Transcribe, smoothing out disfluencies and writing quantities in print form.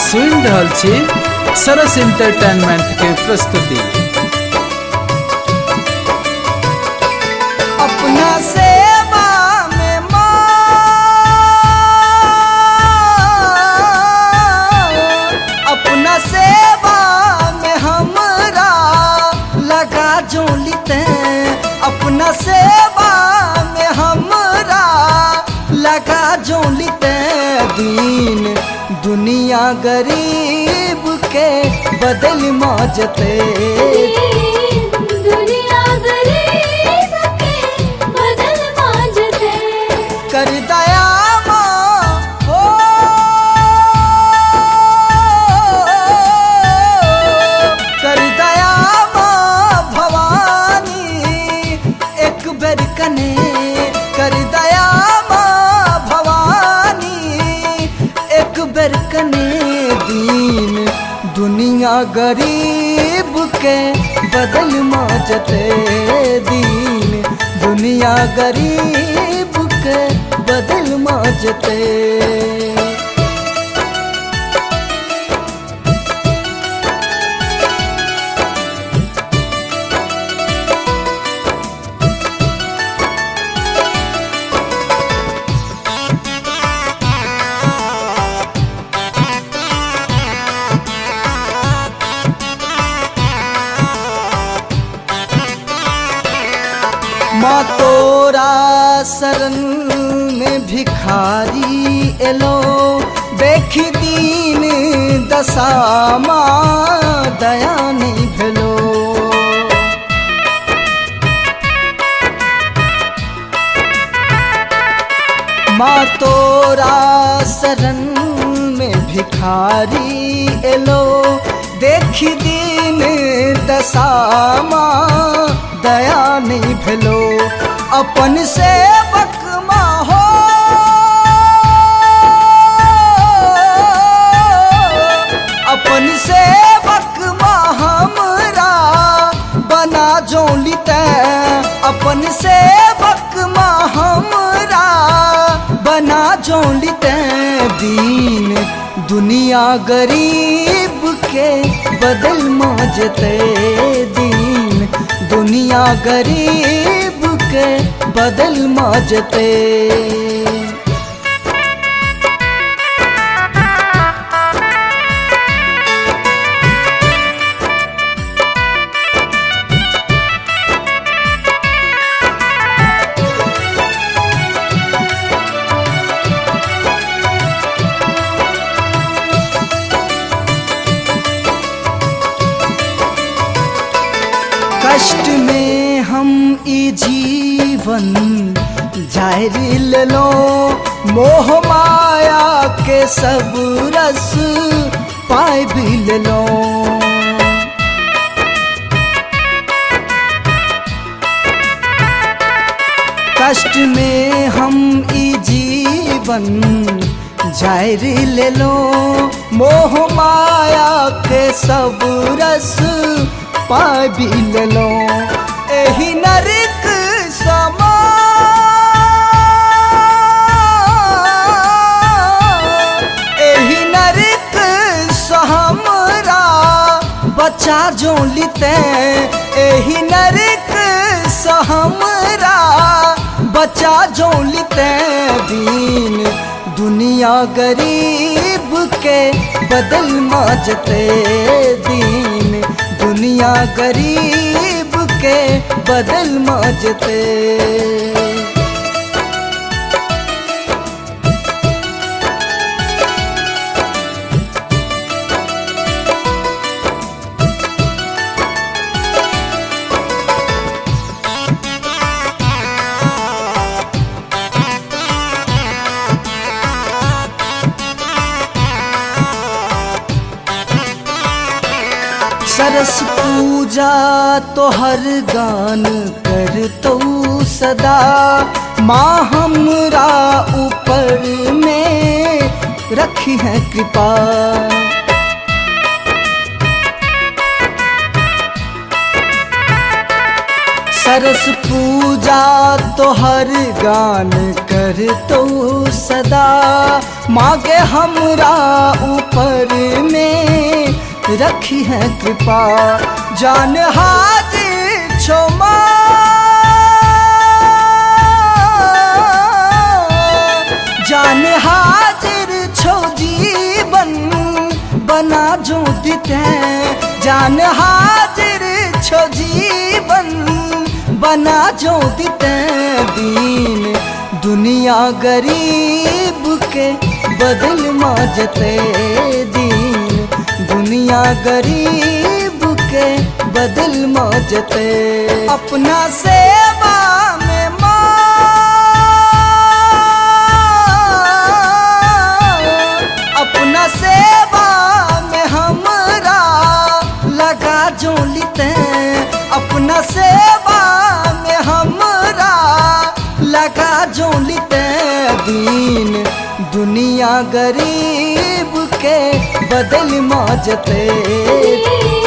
सुनि रहल छी सरस इंटरटेनमेंट के प्रस्तुति। अपना सेवा में माँ, अपना सेवा में हमरा लगा जो लिते, अपना सेवा में हमरा लगा जो लिते। दीन दुनिया गरीब के बदल मौजते, दुनिया गरीब के बदल माजते। कर दया माँ हो, कर दया माँ भवानी एक बेर कने, कर दया माँ भवानी एक बेर कने। दीन दुनिया गरीब के बदल मौजते, दीन दुनिया गरीब के बदल मौजते। माँ तोरा शरण में भिखारी एलो, देखी दीन दशा माँ दया नहीं भेलो। माँ तोरा शरण में भिखारी एलो, देखी दीन दशा माँ दया नहीं भेलो। अपन सेवक माँ हो, अपन सेवक माँ हमरा बना जो लिते, अपन सेवक माँ हमरा बना जो लिते। दीन दुनिया गरीब के बदल मौजते, दीन दुनिया गरीब के बदल मौजते। कष्ट में हम ई जीवन जाहिर लेलो, मोह माया के सब रस पाए भी लेलो। कष्ट में हम ई जीवन जाहिर लेलो, मोह माया के सब रस पाबी लेलो। एही नरक समा, एही नरक हमरा बचा जो लिते, एही नरक हमरा बचा जो लिते। दीन दुनिया गरीब के बदल मौजते, दीन दुनिया गरीब के बदल मौजते। सरस पूजा तो हर गान कर तो सदा, माँ हमरा ऊपर में रखी है कृपा। सरस पूजा तो हर गान कर तो सदा, मांगे हमरा ऊपर रखी है कृपा। जान हाजिर छो माँ, जान हाजिर छो जीवन बना जो दिते, जान हाजिर छो जीवन बना जो दिते। दीन दुनिया गरीब के बदल माजते, दीन दुनिया गरीब के बदल माजते। अपना सेवा में माँ, अपना सेवा में हमरा लगा जो लिते, अपना सेवा में हमरा लगा जो लिते। दीन दुनिया गरीब के बदल माजते। दीन